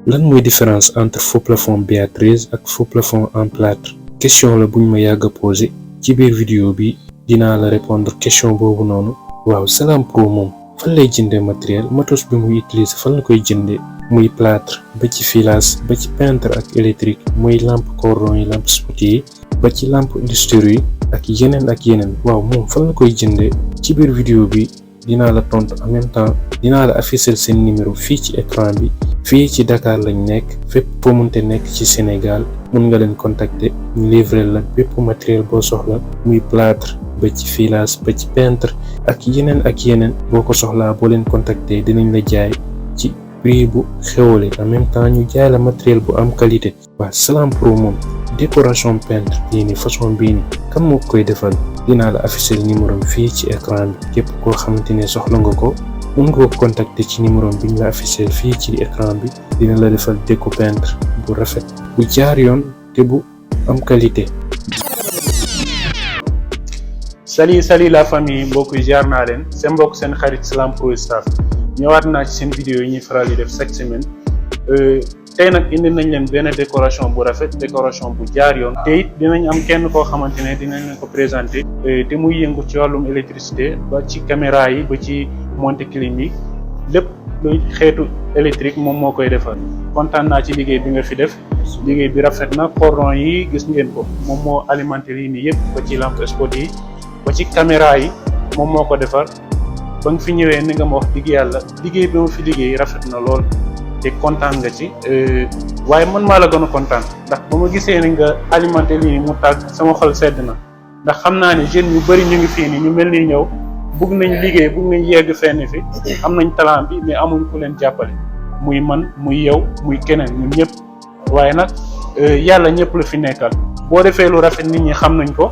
lan mooy différence entre faux plafond Béatrice ak faux plafond en plâtre question la buñ ma yàgg a posé ci biir vidéo bi dinaa la répondre question boobu noonu. waaw Salam Pro moom fan lay jëndee matériel matos bi muy utiliser fan la koy jëndee muy plâtre ba ci filage ba ci peintre ak électrique muy lampe cordon yi lampe spot yi ba ci lampe industrielle yi ak yeneen waaw moom fan la koy jëndee ci biir vidéo bi dinaa la tontu en même temps dinaa la afficher seen numéro fii ci écran bi. fii ci Dakar lañ nekk fépp foo mënte nekk ci Sénégal mën nga leen contacter ñu livrer la bépp matériel boo soxla muy plâtre ba ci filage ba ci peintre ak yeneen boo ko soxlaa boo leen contacter dinañ la jaay ci prix bu xewale en même temps ñu jaay la matériel bu am qualité. waa Salam Pro moom décoration peintre bii ni façon bii ni kan moo koy defal dinaa la afficher numéro fii ci écran bi képp koo xamante ne soxla nga ko. mën nga ko contacter ci numéro bi ñu la affiché fii ci écran bi dina la defal déco peintre bu rafet bu jaar yoon te bu am qualité. salut la famille mbokk yi jaar naa leen seen mbokk seen xarit Salam Pro Staff ñëwaat naa ci seen vidéo yi ñuy faral di def chaque semaine tey nag indi nañ leen benn décoration bu rafet décoration bu jaar yoon te it dinañ am kenn koo xamante ne dinañ leen ko présenter te muy yëngu ci wàllum électricité ba ci caméra yi ba ci monte clim yi lépp luy xeetu électrique moom moo koy defar. kontaan naa ci liggéey bi nga fi def liggéey bi rafet na cordon yi gis ngeen ko moom moo alimenté lii nii yëpp ba ci lampe spot yi ba ci caméra yi moom moo ko defar ba nga fi ñëwee ni nga ma wax digg yàlla liggéey bi ma fi liggéey rafet na lool te kontaan nga ci waaye man maa la gën a kontaan ndax ba ma gisee ni nga alimenté lii nii mu tàgg sama xol sedd na ndax xam naa ne jeunes yu bëri ñu ngi fii nii ñu mel ni ñëw bëgg nañ liggéey bëgg nañ yegg fenn fi am nañ talent bi mais amuñ ku leen jàppale muy man muy yow muy keneen ñun ñëpp waaye nag yàlla ñëpp la fi nekkal boo defee lu rafet nit ñi xam nañ ko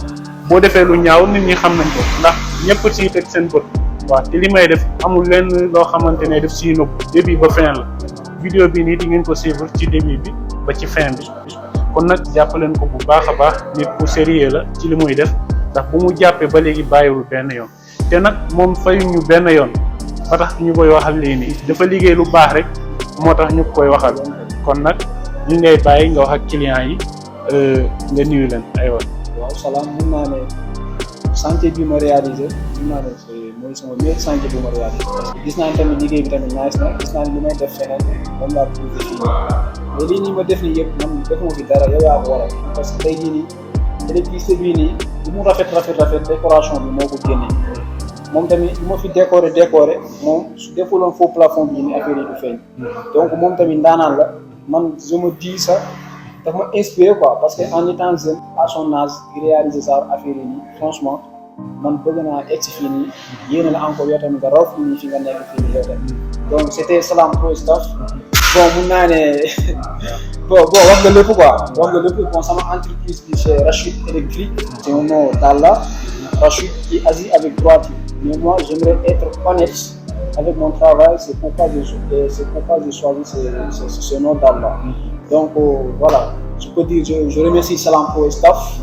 boo defee lu ñaaw nit ñi xam nañ ko ndax ñëpp ci teg seen bët waaw te li may def amul lenn loo xamante ne def siy nëbb début ba fin la vidéo bi nii di ngeen ko suivre ci début bi ba ci fin bi kon nag jàppaleen ko bu baax a baax nit ku sérieux la ci li muy def ndax bu mu jàppee ba léegi bàyyiwul benn yoon te nag moom fayuñu benn yoon ba tax ñu koy waxal lii nii dafa liggéey lu baax rek moo tax ñu koy waxal kon nag ñu ngay bàyyi nga wax ak client yi nga nuyu leen aywa. waaw Salam mun naa ne chantier bi ma réalisé mun naa ne mooy sama meilleur chantier bi ma réalisé gis naa ne tamit liggéey bi tamit nice na gis naa ne li may def feneen moom laa prouvé fii mais lii nii ma def nii yëpp man defuma fi dara yow yaa ko waral parce que tey jii nii électricité bii nii lu mu rafet décoration bi moo ko génnee moom tamit lu ma fi décoré moom su defuloon faux plafond bii nii affaire yi du feeñ donc moom tamit ndaanaan la man je me dis ça daf ma inspiré quoi parce que en étant jeune à son âge di réaliser ça affaire yi nii franchement man bëgg naa egg si fii nii yéene la encore yow tamit nga raw fii nii fi nga nekk fii nii yow tamit donc c'était Salam Pro Staff bon mun naa ne bon wax nga lépp quoi wax nga lépp bon sama entreprise bi c'est Rachid Électrique c'est un nom d'Allah Rachid qui agit avec droiture mais moi j'aimerais être honnête avec mon travail c'est pourquoi j'ai choisi ce nom d'Allah donc voilà je peux dire je remercie Salam Pro Staff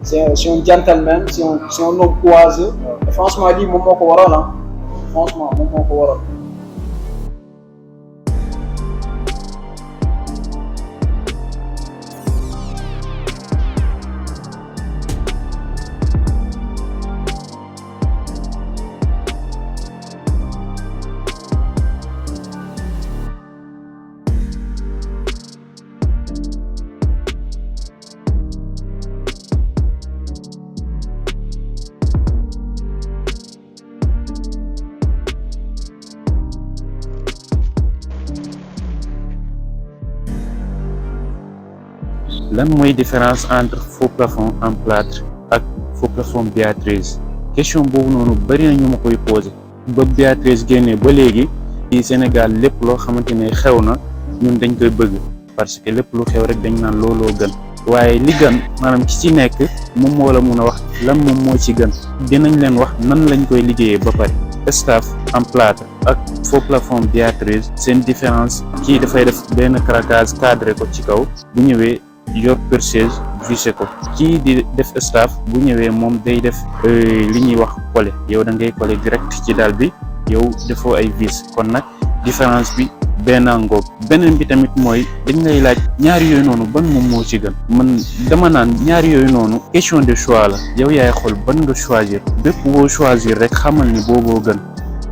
c'est un gentleman c'est un homme courageux et franchement lii moom moo ko waral ah franchement moom moo ko waral. lan mooy différence entre faux plafond en plâtre ak faux plafond Béatrice question boobu noonu bari na ñu ma koy posé ba Béatrice génnee ba léegi ci Sénégal lépp loo xamante ne xew na ñun dañ koy bëgg parce que lépp lu xew rek dañ naan looloo gën waaye li gën maanaam ci nekk moom moo la mun a wax lan moom moo ci gën dinañ leen wax nan lañ koy liggéeyee ba pare. Staff en plâtre ak faux plafond Béatrice seen différence kii dafay def benn craquage cadré ko ci kaw bu ñëwee yor perceuse vissé ko kii di def staff bu ñëwee moom day def li ñuy wax collé yow da ngay collé direct ci daal bi yow defoo ay vis kon nag différence bi benn ngoog beneen bi tamit mooy dañ lay laaj ñaari yooyu noonu ban moom moo ci gën. man dama naan ñaari yooyu noonu question de choix la yow yaay xool ban nga choisir bépp boo choisir rek xamal ni booboo gën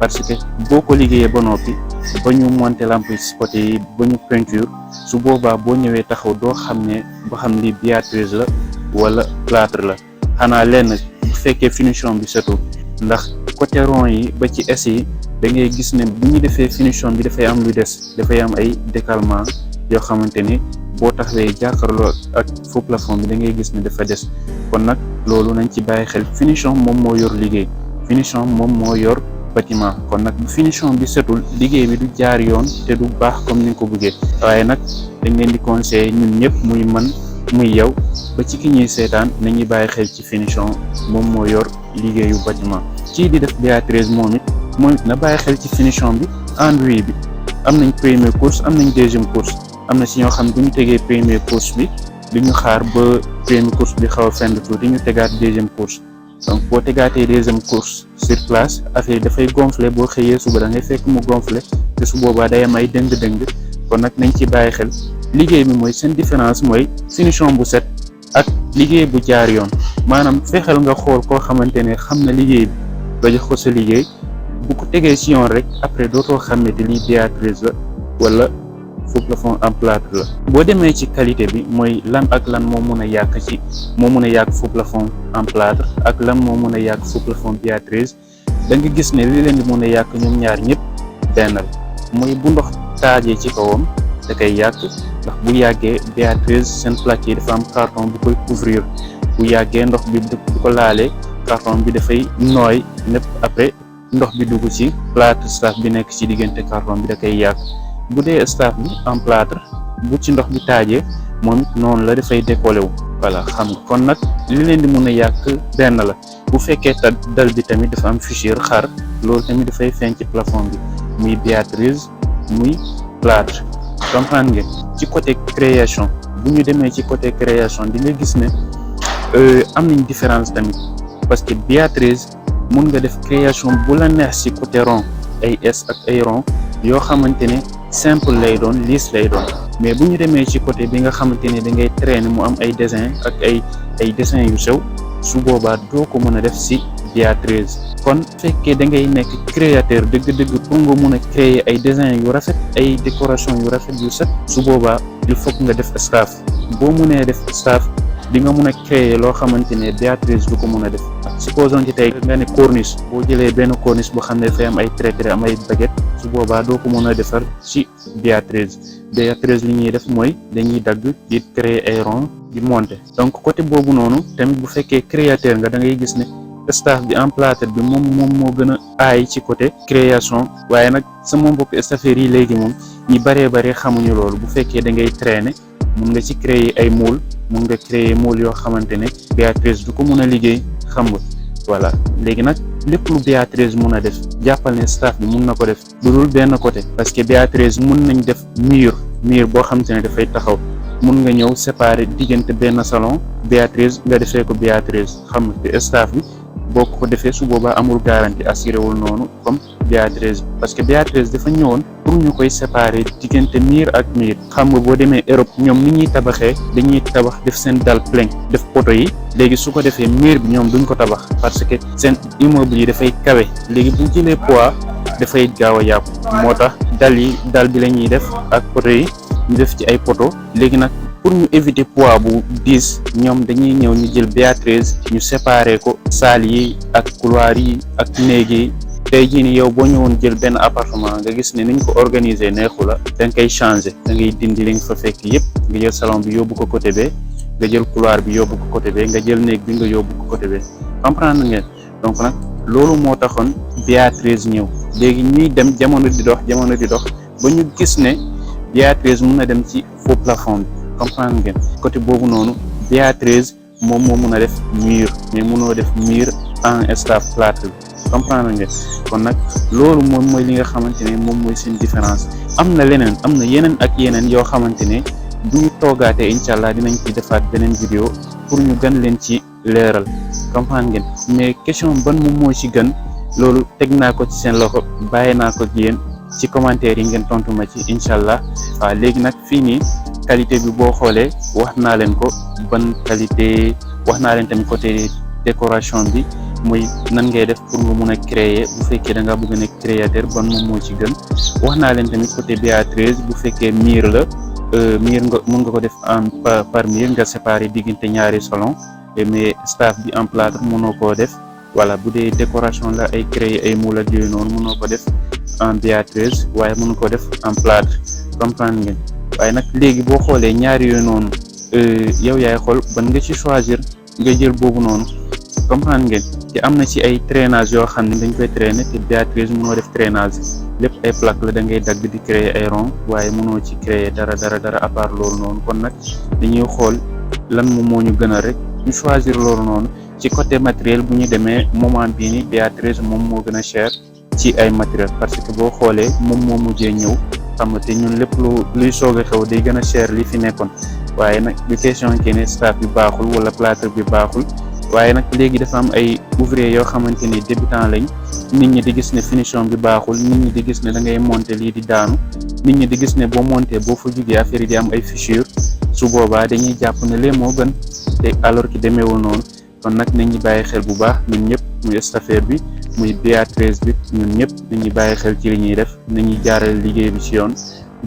parce que boo ko liggéeyee ba noppi ba ñu monter lampe yi ci côté yi ba ñu peinture su boobaa boo ñëwee taxaw doo xam ne ba xam li Beatrice la wala plâtre la xanaa lenn bu fekkee finition bi setul ndax côté rond yi ba ci es yi da ngay gis ne bu ñu defee finition bi dafay am lu des dafay am ay décalement yoo xamante ni boo taxawee jàkkaarloo ak faux plafond bi da ngay gis ne dafa des kon nag loolu nañ ci bàyyi xel finition moom moo yor liggéey finition moom moo yor bâtiment kon nag bu finition bi setul liggéey bi du jaar yoon te du baax comme ni nga ko bëggee waaye nag dañ leen di conseiller ñun ñëpp muy man muy yow ba ci ki ñuy seetaan nañuy bàyyi xel ci finition moom moo yor liggéeyu bâtiment kii di def Beatrice moom it na bàyyi xel ci finition bi enduit bi am nañ première course am nañ deuxième course am na si ñoo xam bu ñu tegee première course bi du ñu xaar ba première course bi xaw a fend tuuti ñu tegaat deuxième course donc boo tegaatee deuxième course sur place affaire dafay gonfler boo xëyee suba da ngay fekk mu gonfler te su boobaa day am ay dëng-dëng kon nag nañ ci bàyyi xel liggéey bi mooy seen différence mooy finition bu set ak liggéey bu jaar yoon maanaam fexeel nga xool koo xamante ne xam na liggéey bi nga jox ko sa liggéey bu ko tegee ci yoon rek après dootoo xam ne lii Beatrice la wala faux plafond en plâtre la. boo demee ci qualité bi mooy lan ak lan moo mun a yàq faux plafond en plâtre ak lan moo mun a yàq faux plafond Beatrice da nga gis ne li leen di mun a yàq ñoom ñaar ñëpp benn la mooy bu ndox taajee ci kawam da koy yàq ndax bu yàggee Beatrice seen plaque yi dafa am carton bu koy couvrir bu yàggee ndox bi du ko laalee carton bi dafay nooy lépp après ndox bi dugg ci plâtre staff bi nekk ci diggante carton bi da koy yàq bu dee staff bi en plâtre bu ci ndox bi taajee moom it noonu la dafay décollé wu voilà xam nga kon nag li leen di mun a yàq benn la bu fekkee dal bi tamit dafa am fissure xar loolu tamit dafay feeñ ci plafond bi muy Beatrice muy plâtre comprendre ngeen ci côté création bu ñu demee ci côté création di nga gis ne am nañ différence tamit parce que Beatrice mun nga def création bu la neex ci côté rond ay S ak ay rond yoo xamante ne simple lay doon lisse lay doon mais bu ñu demee ci côté bi nga xamante ne da ngay traîner mu am ay dessin ak ay dessin yu sew su boobaa doo ko mën a def ci Beatrice kon fekkee da ngay nekk créateur dëgg-dëgg pour nga mun a créer ay dessin yu rafet ay décoration yu rafet yu set su boobaa il faut nga def staff boo mënee def staff di nga mun a créer loo xamante ne Beatrice du ko mun a def supposons ci tey nga ne corniche boo jëlee benn corniche boo xam ne dafay am ay trait am ay baguette su boobaa doo ko mun a defar ci Beatrice li ñuy def mooy dañuy dagg di créer ay rond di monter donc côté boobu noonu tamit bu fekkee créateur nga da ngay gis ne staff bi en plâtre bi moom moo gën a aay ci côté création waaye nag sama mbokk staffeur yi léegi moom ñi baree xamuñu loolu bu fekkee da ngay traîner mun nga ci créer ay moule mun nga créer moule yoo xamante ne Beatrice du ko mun a liggéey xam nga voilà léegi nag lépp lu Beatrice mun a def jàppal ne staff bi mun na ko def lu dul benn côté parce que Beatrice mun nañ def mur boo xamante ne dafay taxaw mun nga ñëw séparer diggante benn salon Beatrice nga defee ko Beatrice xam nga te staff bi boo ko defee su boobaa amul garantie assuré wul noonu comme Beatrice parce que Beatrice dafa ñëwoon pour ñu koy séparer diggante mur ak mur xam nga boo demee Europe ñoom ni ñuy tabaxee dañuy tabax def seen dalle plein def poto yi léegi su ko defee mur bi ñoom duñ ko tabax parce que seen immeuble yi dafay kawe léegi bu jëlee poids dafay gaaw a yàqu moo tax dalle bi la ñuy def ak poto yi ñu def ci ay poto léegi nag pour ñu éviter poids bu diis ñoom dañuy ñëw ñu jël Beatrice ñu séparer ko salle yi ak couloir yi ak néeg yi tey jii ni yow boo ñëwoon jël benn appartement nga gis ne niñ ko organiser neexu la da nga koy changer da ngay dindi li nga fa fekk yépp nga jël salon bi yóbbu ko côté bee nga jël couloir bi yóbbu ko côté bee nga jël néeg bi nga yóbbu ko côté bee comprendre ngeen donc nag loolu moo taxoon Beatrice ñëw léegi ñuy dem jamono di dox ba ñu gis ne Beatrice mun na dem ci faux plafond bi comprendre ngeen côté boobu noonu Beatrice moom moo mun a def mur mais munoo def mur en staff plâtre bi comprendre ngeen kon nag loolu moom mooy li nga xamante ne moom mooy seen différence am na yeneen ak yeneen yoo xamante ne bu ñu toogaatee incha allah dinañ ci defaat beneen vidéo pour ñu gën leen ci leeral comprendre ngeen mais question ban moom moo ci gën loolu teg naa ko ci seen loxo bàyyi naa ko ak yéen ci commentaire yi ngeen tontu ma ci incha allah. waaw léegi nag fii nii qualité bi boo xoolee wax naa leen ko ban qualité, wax naa leen tamit côté décoration bi muy nan ngay def pour nga mun a créer bu fekkee da nga bëgg a nekk créateur ban moom moo ci gën. wax naa leen tamit côté BA13 bu fekkee mur la mur nga mun nga ko def en par mur nga séparer diggante ñaari salon mais staff bi en plâtre mënoo koo def. voilà bu dee décoration la ay créer ay moule ak yooyu noonu mënoo ko def en BA13 waaye mënu ko def en plâtre comprendre ngeen. waaye nag léegi boo xoolee ñaari yooyu noonu yow yaay xool ban nga ci choisir nga jël boobu noonu comprendre ngeen. te am na ci ay traînage yoo xam ne dañ koy traîner te BA13 mënoo def traînage lépp ay plaque la da ngay dagg di créer ay rond waaye mënoo ci créer dara à part loolu noonu. kon nag dañuy xool lan moom moo ñu gën a rek ñu choisir loolu noonu. ci côté matériel bu ñu demee moment bii ni BA13 moom moo gën a cher ci ay matériel parce que boo xoolee moom moo mujjee ñëw xam nga te ñun lépp luy soog a xew day gën a cher li fi nekkoon. waaye nag du question que ne staff bi baaxul wala plâtre bi baaxul waaye nag léegi dafa am ay ouvrier yoo xamante ni débutant lañ nit ñi di gis ne finition bi baaxul nit ñi di gis ne da ngay monter lii di daanu nit ñi di gis ne boo monter boo fa jugee affaire yi di am ay fissure su boobaa dañuy jàpp ne lee moo gën te alors que demeewul noonu. kon nag nañ ñu bàyyi xel bu baax ñun ñëpp muy staffeur bi muy BA13 bi ñun ñëpp nañu bàyyi xel ci li ñuy def nañuy jaarale liggéey bi ci yoon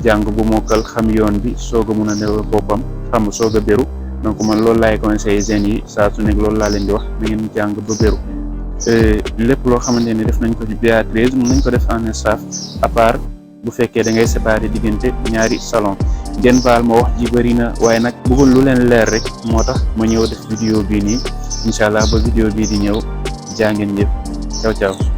jàng bu mokkal xam yoon bi soog a mun a newal boppam xam soog a béru. donc man loolu laay conseillé jeunes yi saa su nekk loolu laa leen di wax na ngeen jàng ba béru. lépp loo xamante ni def nañ ko ci BA13 mën nañ ko def en staff à part bu fekkee da ngay séparer diggante ñaari salon. ngeen baal ma wax ji bëri na waaye nag bëggul lu leen leer rek moo tax ma ñëw def vidéo bii nii incha allah ba vidéo bii di ñëw jaa ngeen jëf ciao ciao.